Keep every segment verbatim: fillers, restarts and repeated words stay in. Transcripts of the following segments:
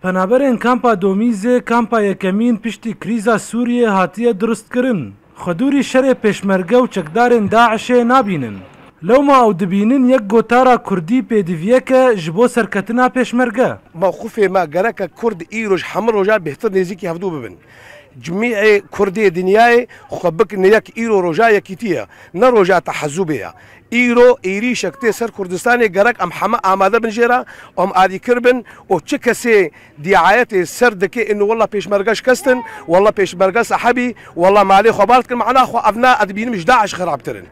Penaberên kampa Domîzê, kampa yekemîn piştî krîza Sûriyê hatiye durustkirin, xwedûrî şerê pêşmerge û çekdarên DAIŞê nabînin. Lewma ew dibînin yek gotara kurdî pêdiviyek e ji bo serketina pêşmerge. Mewqifê me gereke kurd îro ji hemû roja bêhtir nêzîkî hevdû bibin. Cimîê kurdê dinyayê xwe bikine yek, îro roja yekîtî ye, ne roja tehezubê ye. Îro êrîşek tê ser Kurdistanê, gerek em heme amade bin jê re, em alîkir bin û çi kesê dîayetê ser dike, ino wela pêşmerge şikestin, wela pêşmerge sehebî, wela malê xwe bar dikin, mana xwe ev ne, ez dibînim ji DAIŞ xirabtir in.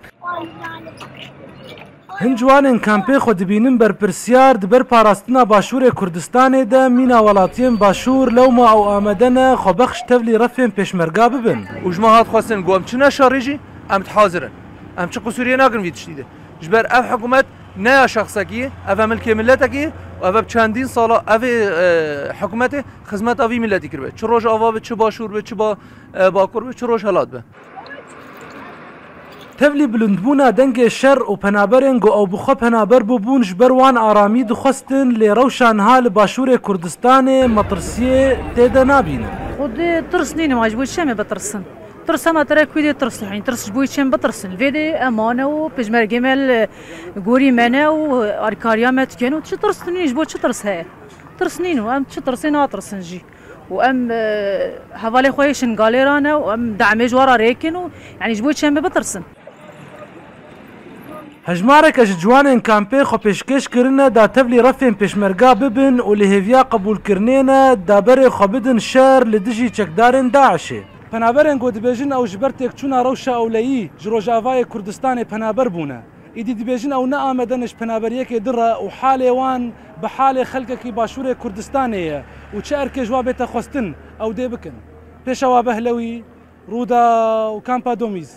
Hin ciwanên kampê xwe dibînin berpirsiyar di ber parastina Başûrê Kurdistanê de, mîna welatiyên Başûr lewma ew amade ne xwebexş tevlî refên pêşmerga bibin. Û ji me hat xwestin ku em çine şerî jî, em dihazir in. Em çi qisûriyê nakin vî tiştî de. Ji ber ev hikûmet ne ya şexsekî ye, ev e milkê miletekî ye û ev e bi çendîn sala ev ê, e, hikûmetê xizmeta vî miletî kiribe. Çi Rojava be, çi Başûr be, çi ba-, e, Bakur be, çi Rojhelat be. Tevlî bilindbûna dengê şer û penaberên ku ew bi xwe penaber bûbûn ji ber wan aramî dixwestin, lê rewşa niha li Başûrê Kurdistanê metirsiyê tê de nabînin. Xwedê tirs nînim, ji bo çi em ê bitirsin? Tirs hema tere ku dê tirs hîn, tirs ji bo çi em bitirsin? Vê dê em mane û pêşmergê me li gorî me ne û alîkariya me dikin û çi tirs nîn, ji bo çi tirs heye? Tirs nîn û em çi tirsê natirsin jî. Û em, e, hevalê xwe yê Şingalê re ne û em demê ji we re rêkin û, yanî ji bo çi em ê bitirsin? Hejmareke ji ciwanên kampê xwe pêşkêş kirine da tevlî refên pêşmerga bibin û li hêviya qebûlkirinê ne da berê xwe bidin şer li dijî çekdarên DAIŞê. Penaberên ku dibêjin ew ji ber têkçûna rewşa ewleyî ji Rojavayê Kurdistanê penaber bûne. Îdî dibêjin ew ne amade ne ji penaberiyekê dire û halê wan bi halê xelkekî Başûrê Kurdistanê ye û çi erkê ji wa bête xwestin, ew dê bikin. Pêşewa Behlewî, Rûdaw, Kampa Domîz.